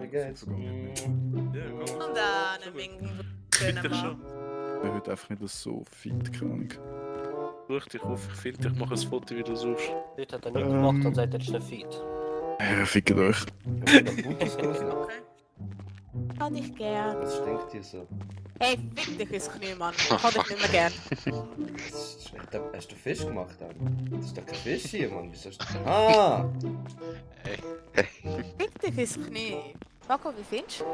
geht's? Ja, komm. Und dann winken Find wir dich schon. Ich bin heute einfach nicht so fit, keine Ahnung. Such dich auf, ich finde dich, mach ein Foto, wie du suchst. Dort hat er nicht gemacht und sagt, er ist nicht fit. Ja, fickt euch. Okay. Kann ich gern. Was stinkt hier so? Hey, fick dich ins Knie, Mann. Kann ich nicht mehr gern. Hast du Fisch gemacht, Alter? Das ist doch kein Fisch hier, Mann. Wieso hast du... Ah! Fick dich ins Knie. Paco, wie findest du?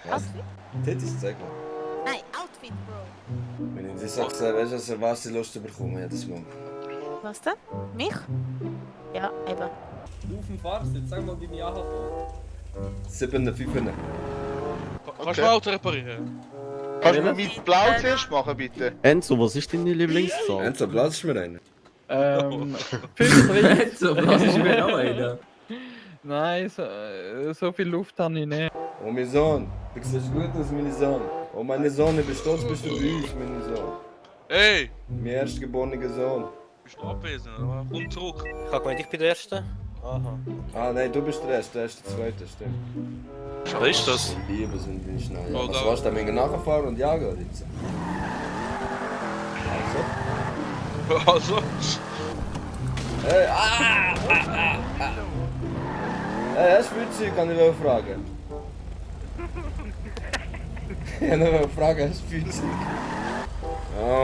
Was? Outfit? Titties, zeig mal. Nein, Outfit, Bro. Wenn ich dir sage, weißt du, was ich Lust bekomme jedes Mal? Was denn? Mich? Ja, eben. Auf dem Fahrsitz, sag mal deine AHV. 7. 5. Kannst du mein Auto reparieren? Kannst du mir mein Blau zuerst machen, bitte? Enzo, was ist deine Lieblingszahl? Enzo, blass mir einen. 5 So, was ist mir auch einer? Nein, so viel Luft habe ich nicht. Oh, mein Sohn. Du siehst gut aus, mein Sohn. Oh, meine Sohn, ich bin stolz, bist du bei uns, mein Sohn. Hey! Mein erstgeborener Sohn. Bist du abwesend, oder? Komm zurück. Ich habe gemeint, ich bin der Erste. Aha. Ah, nein, du bist der Erste, der Zweite, stimmt. Was ist das? Ich liebe es, wenn ich schnell. Oh, Was da- warst du da nachfahren und jagen jetzt? Also? Also? Hey, Hey, hast du Spielzeug? Kann ich noch fragen? Ich wollte noch fragen, hast du Spielzeug?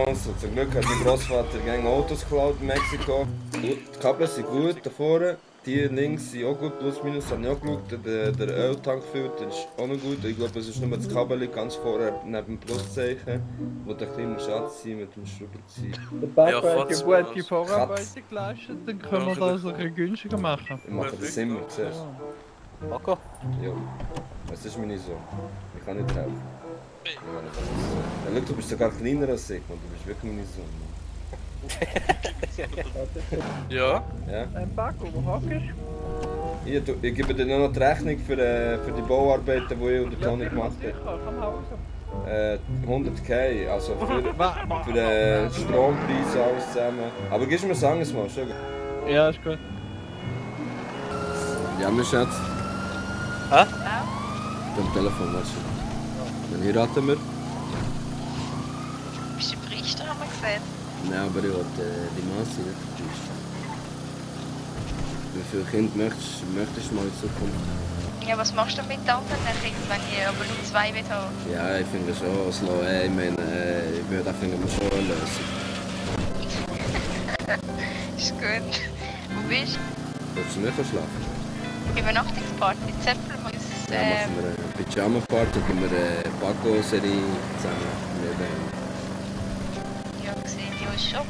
Also, zum Glück hat mein Großvater gerne Autos geklaut in Mexiko. Gut, die Kabel sind gut da vorne. Die links sind auch gut, plus minus habe ich auch geschaut. Der Öltankfilter ist auch noch gut. Ich glaube, es ist nur das Kabel ganz vorne neben dem Pluszeichen, wo der kleine Schatz sein mit dem Schraubenzieher. Der Paco Ja, hat ja Katz, gute Katz. Vorarbeiten geleistet, dann können wir das ein bisschen günstiger machen. Ich mache das immer, siehst Paco? du? Ja. Es ist meine Sohn. Ich kann nicht helfen. Ja, schau, du bist sogar kleiner als ich, man. Du bist wirklich mein Sohn. Ja? Ja? Paco, wo hockst du? Ich gebe dir nur noch die Rechnung für die Bauarbeiten, die ich und der Toni gemacht Sicher, komm Hause. habe. 100k, also für den Strompreis alles zusammen. Aber gibst du mir das anderes mal, schon? Ja, ist gut. Ja, mein Schatz. Hä? Am Telefon, weißt du. Dann heiraten wir. Bist du Priester, haben wir gesehen? Nein, aber ich wollte die Masse nicht vertäuschen. Wie viele Kinder möchtest du mal in Zukunft? Ja, was machst du mit den anderen Kindern, wenn ich aber nur 2 will haben? Ja, ich finde schon, Oslo, ich meine, ich würde auch finden, wir schon eine Lösung. Ist gut. Wo bist du? Willst du nicht schlafen? Übernachtungsparty. Zeppeln wir uns. Ja, machen wir eine Pyjama-Party, gehen wir eine Paco-Serie zusammen. Ja, gesehen, die ist schon.